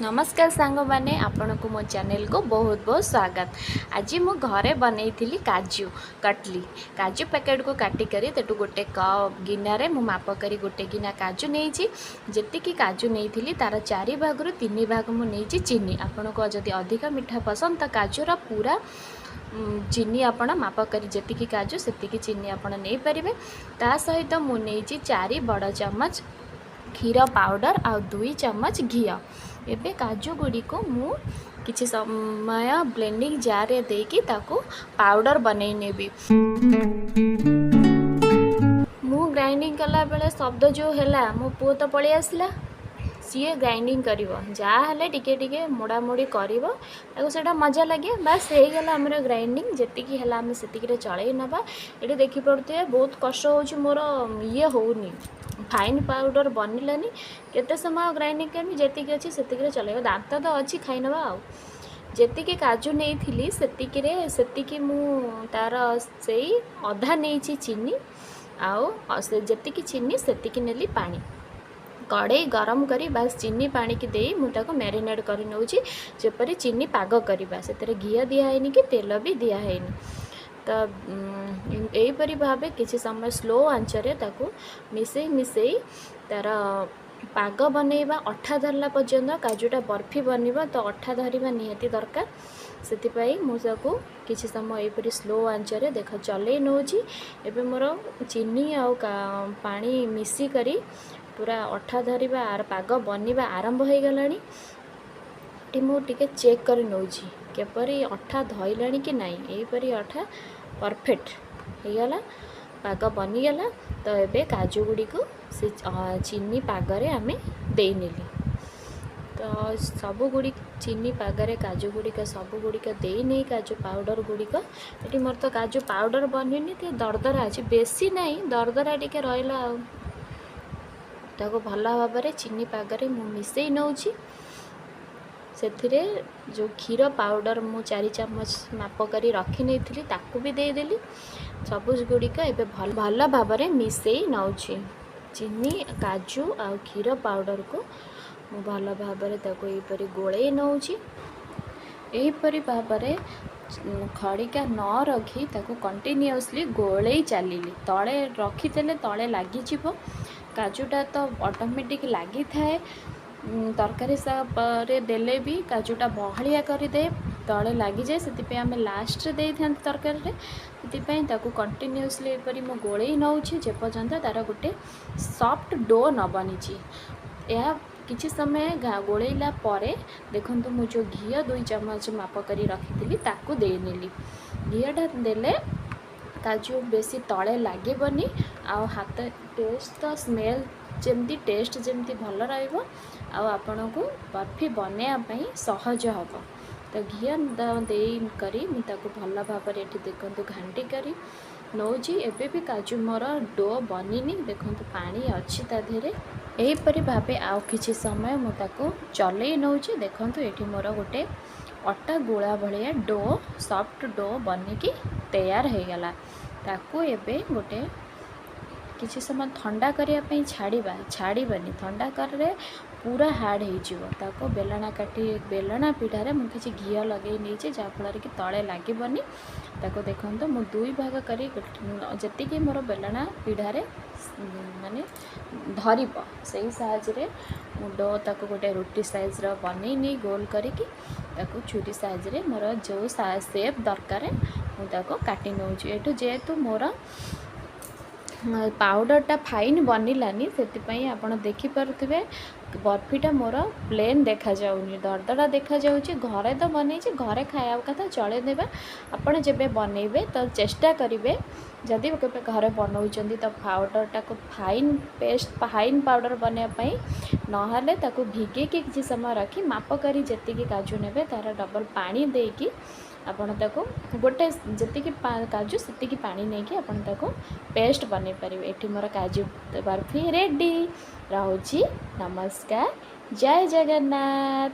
ନମସ୍କାର ସାଙ୍ଗମାନେ, ଆପଣଙ୍କୁ ମୋ ଚ୍ୟାନେଲକୁ ବହୁତ ବହୁତ ସ୍ୱାଗତ। ଆଜି ମୁଁ ଘରେ ବନେଇଥିଲି କାଜୁ କଟଲି। କାଜୁ ପ୍ୟାକେଟକୁ କାଟିକରି ସେଠୁ ଗୋଟେ କପ୍ ଗିନାରେ ମୁଁ ମାପ କରି ଗୋଟେ ଗିନା କାଜୁ ନେଇଛି। ଯେତିକି କାଜୁ ନେଇଥିଲି, ତା'ର 4 ଭାଗରୁ 3 ଭାଗ ମୁଁ ନେଇଛି ଚିନି। ଆପଣଙ୍କୁ ଯଦି ଅଧିକ ମିଠା ପସନ୍ଦ, ତ କାଜୁର ପୁରା ଚିନି ଆପଣ ମାପ କରି ଯେତିକି କାଜୁ ସେତିକି ଚିନି ଆପଣ ନେଇପାରିବେ। ତା ସହିତ ମୁଁ ନେଇଛି 4 ବଡ଼ ଚାମଚ କ୍ଷୀର ପାଉଡ଼ର ଆଉ 2 ଚାମଚ ଘିଅ। ଏବେ କାଜୁ ଗୁଡ଼ିକୁ ମୁଁ କିଛି ସମୟ ବ୍ଲେଣ୍ଡିଂ ଜାର୍ରେ ଦେଇକି ତାକୁ ପାଉଡ଼ର ବନେଇ ନେବି। ମୁଁ ଗ୍ରାଇଣ୍ଡିଙ୍ଗ କଲାବେଳେ ଶବ୍ଦ ଯେଉଁ ହେଲା, ମୋ ପୁଅ ତ ପଳେଇ ଆସିଲା। ସିଏ ଗ୍ରାଇଣ୍ଡିଙ୍ଗ କରିବ, ଯାହା ହେଲେ ଟିକେ ଟିକେ ମୋଡ଼ାମୋଡ଼ି କରିବ, ତାକୁ ସେଇଟା ମଜା ଲାଗେ। ବାସ୍, ହେଇଗଲା ଆମର ଗ୍ରାଇଣ୍ଡିଙ୍ଗ। ଯେତିକି ହେଲା ଆମେ ସେତିକିରେ ଚଳେଇ ନେବା। ଏଠି ଦେଖିପାରୁଥିବେ, ବହୁତ କଷ୍ଟ ହେଉଛି ମୋର, ଇଏ ହେଉନି, ଫାଇନ୍ ପାଉଡ଼ର ବନିଲାନି। କେତେ ସମୟ ଗ୍ରାଇଣ୍ଡିଙ୍ଗ କରିବି? ଯେତିକି ଅଛି ସେତିକିରେ ଚଲେଇବା। ଦାନ୍ତ ତ ଅଛି, ଖାଇନେବା। ଆଉ ଯେତିକି କାଜୁ ନେଇଥିଲି, ସେତିକିରେ ସେତିକି ମୁଁ ତା'ର ସେଇ ଅଧା ନେଇଛି ଚିନି। ଆଉ ସେ ଯେତିକି ଚିନି ସେତିକି ନେଲି ପାଣି। କଡ଼େଇ ଗରମ କରି ବାସ୍ ଚିନି ପାଣିକି ଦେଇ ମୁଁ ତାକୁ ମ୍ୟାରିନେଟ୍ କରି ନେଉଛି, ଯେପରି ଚିନି ପାଗ କରିବା। ସେଥିରେ ଘିଅ ଦିଆହେଇନି କି ତେଲ ବି ଦିଆହେଇନି। ତ ଏହିପରି ଭାବେ କିଛି ସମୟ ସ୍ଲୋ ଆଞ୍ଚରେ ତାକୁ ମିଶେଇ ମିଶେଇ ତା'ର ପାଗ ବନେଇବା, ଅଠା ଧରିଲା ପର୍ଯ୍ୟନ୍ତ। କାଜୁଟା ବର୍ଫି ବନିବ ତ ଅଠା ଧରିବା ନିହାତି ଦରକାର। ସେଥିପାଇଁ ମୁଁ ତାକୁ କିଛି ସମୟ ଏହିପରି ସ୍ଲୋ ଆଞ୍ଚରେ ଦେଖ ଚଲେଇ ନେଉଛି। ଏବେ ମୋର ଚିନି ଆଉ ପାଣି ମିଶିକରି ପୁରା ଅଠା ଧରିବା ଆର ପାଗ ବନିବା ଆରମ୍ଭ ହୋଇଗଲାଣି। ଏଠି ମୁଁ ଟିକେ ଚେକ୍ କରି ନେଉଛି କିପରି ଅଠା ଧଇଲାଣି କି ନାହିଁ। ଏହିପରି ଅଠା ପରଫେକ୍ଟ ହେଇଗଲା, ପାଗ ବନିଗଲା। ତ ଏବେ କାଜୁ ଗୁଡ଼ିକୁ ସେ ଚିନି ପାଗରେ ଆମେ ଦେଇନେଲି। ତ ସବୁଗୁଡ଼ିକ ଚିନି ପାଗରେ କାଜୁ ଗୁଡ଼ିକ ସବୁଗୁଡ଼ିକ ଦେଇ ନେଇ କାଜୁ ପାଉଡ଼ର ଗୁଡ଼ିକ। ଏଠି ମୋର ତ କାଜୁ ପାଉଡ଼ର ବନିନି, ଟିକେ ଦରଦରା ଅଛି, ବେଶୀ ନାହିଁ, ଦରଦରା ଟିକେ ରହିଲା। ଆଉ ତାକୁ ଭଲ ଭାବରେ ଚିନି ପାଗରେ ମୁଁ ମିଶାଇ ନେଉଛି। ସେଥିରେ ଯେଉଁ କ୍ଷୀର ପାଉଡ଼ର ମୁଁ 4 ଚାମଚ ମାପ କରି ରଖି ନେଇଥିଲି, ତାକୁ ବି ଦେଇଦେଲି। ସବୁ ଗୁଡ଼ିକ ଏବେ ଭଲ ଭଲ ଭାବରେ ମିଶାଇ ନେଉଛି। ଚିନି, କାଜୁ ଆଉ କ୍ଷୀର ପାଉଡ଼ରକୁ ମୁଁ ଭଲ ଭାବରେ ତାକୁ ଏହିପରି ଗୋଳେଇ ନେଉଛି। ଏହିପରି ଭାବରେ ଖଡ଼ିକା ନ ରଖି ତାକୁ କଣ୍ଟିନ୍ୟୁଅସଲି ଗୋଳେଇ ଚାଲିଲି। ତଳେ ରଖିଦେଲେ ତଳେ ଲାଗିଯିବ। କାଜୁଟା ତ ଅଟୋମେଟିକ୍ ଲାଗିଥାଏ। ତରକାରୀ ପରେ ଦେଲେ ବି କାଜୁଟା ବହଳିଆ କରିଦିଏ, ତଳେ ଲାଗିଯାଏ। ସେଥିପାଇଁ ଆମେ ଲାଷ୍ଟରେ ଦେଇଥାନ୍ତି ତରକାରୀରେ। ସେଥିପାଇଁ ତାକୁ କଣ୍ଟିନ୍ୟୁଅସଲି ଏପରି ମୁଁ ଗୋଳେଇ ନେଉଛି, ଯେପର୍ଯ୍ୟନ୍ତ ତା'ର ଗୋଟେ ସଫ୍ଟ do ନ ବନିଛି। ଏହା କିଛି ସମୟ ଗୋଳେଇଲା ପରେ ଦେଖନ୍ତୁ, ମୁଁ ଯେଉଁ ଘିଅ 2 ଚାମଚ ମାପ କରି ରଖିଥିଲି, ତାକୁ ଦେଇନେଲି। ଘିଅଟା ଦେଲେ କାଜୁ ବେଶୀ ତଳେ ଲାଗିବନି, ଆଉ ହାତ ଟେଷ୍ଟ ତ ସ୍ମେଲ୍ ଯେମିତି, ଟେଷ୍ଟ ଯେମିତି ଭଲ ରହିବ, ଆଉ ଆପଣଙ୍କୁ ବର୍ଫି ବନେଇବା ପାଇଁ ସହଜ ହେବ। ତ ଘିଅ ଦେଇ କରି ମୁଁ ତାକୁ ଭଲ ଭାବରେ ଏଠି ଦେଖନ୍ତୁ ଘାଣ୍ଟି କରି ନେଉଛି। ଏବେ ବି କାଜୁ ମୋର do ବନିନି, ଦେଖନ୍ତୁ ପାଣି ଅଛି ତା ଦେହରେ। ଏହିପରି ଭାବେ ଆଉ କିଛି ସମୟ ମୁଁ ତାକୁ ଚଲେଇ ନେଉଛି। ଦେଖନ୍ତୁ, ଏଠି ମୋର ଗୋଟେ ଅଟା ଗୁଳା ଭଳିଆ do, soft do ବନିକି ତୈୟାର ହେଇଗଲା। ତାକୁ ଏବେ ଗୋଟେ କିଛି ସମୟ ଥଣ୍ଡା କରିବା ପାଇଁ ଛାଡ଼ିବା। ଛାଡ଼ିବାନି, ଥଣ୍ଡା କଲେ ପୁରା ହାର୍ଡ଼ ହେଇଯିବ। ତାକୁ ବେଲଣା କାଠି, ବେଲଣା ପିଢ଼ାରେ ମୁଁ କିଛି ଘିଅ ଲଗେଇ ନେଇଛି, ଯାହାଫଳରେ କି ତଳେ ଲାଗିବନି। ତାକୁ ଦେଖନ୍ତୁ, ମୁଁ ଦୁଇ ଭାଗ କରି ଯେତିକି ମୋର ବେଲଣା ପିଢ଼ାରେ ମାନେ ଧରିବ, ସେଇ ସାହାଯ୍ୟରେ ମୁଁ do ତାକୁ ଗୋଟେ ରୁଟି ସାଇଜ୍ର ବନେଇ ନେଇ ଗୋଲ କରିକି ତାକୁ ଛୁରୀ ସାହାଯ୍ୟରେ ମୋର ଯେଉଁ ସେପ୍ ଦରକାର, ମୁଁ ତାକୁ କାଟି ନେଉଛି। ଏଠୁ ଯେହେତୁ ମୋର ପାଉଡ଼ରଟା ଫାଇନ୍ ବନିଲାନି, ସେଥିପାଇଁ ଆପଣ ଦେଖିପାରୁଥିବେ ବର୍ଫିଟା ମୋର ପ୍ଲେନ୍ ଦେଖାଯାଉନି, ଦରଦରା ଦେଖାଯାଉଛି। ଘରେ ତ ବନେଇଛି, ଘରେ ଖାଇବା କଥା, ଚଳେଇ ଦେବା। ଆପଣ ଯେବେ ବନେଇବେ ତ ଚେଷ୍ଟା କରିବେ, ଯଦି କେବେ ଘରେ ବନଉଛନ୍ତି ତ ପାଉଡ଼ରଟାକୁ ଫାଇନ୍ ପେଷ୍ଟ, ଫାଇନ୍ ପାଉଡ଼ର ବନେଇବା ପାଇଁ। ନହେଲେ ତାକୁ ଭିଗେଇକି କିଛି ସମୟ ରଖି ମାପ କରି ଯେତିକି କାଜୁ ନେବେ ତା'ର ଡବଲ୍ ପାଣି ଦେଇକି ଆପଣ ତାକୁ ଗୋଟେ ଯେତିକି କାଜୁ ସେତିକି ପାଣି ନେଇକି ଆପଣ ତାକୁ ପେଷ୍ଟ ବନେଇ ପାରିବେ। ଏଠି ମୋର କାଜୁ ବର୍ଫି ରେଡ଼ି। ରହୁଛି, ନମସ୍କାର, ଜୟ ଜଗନ୍ନାଥ।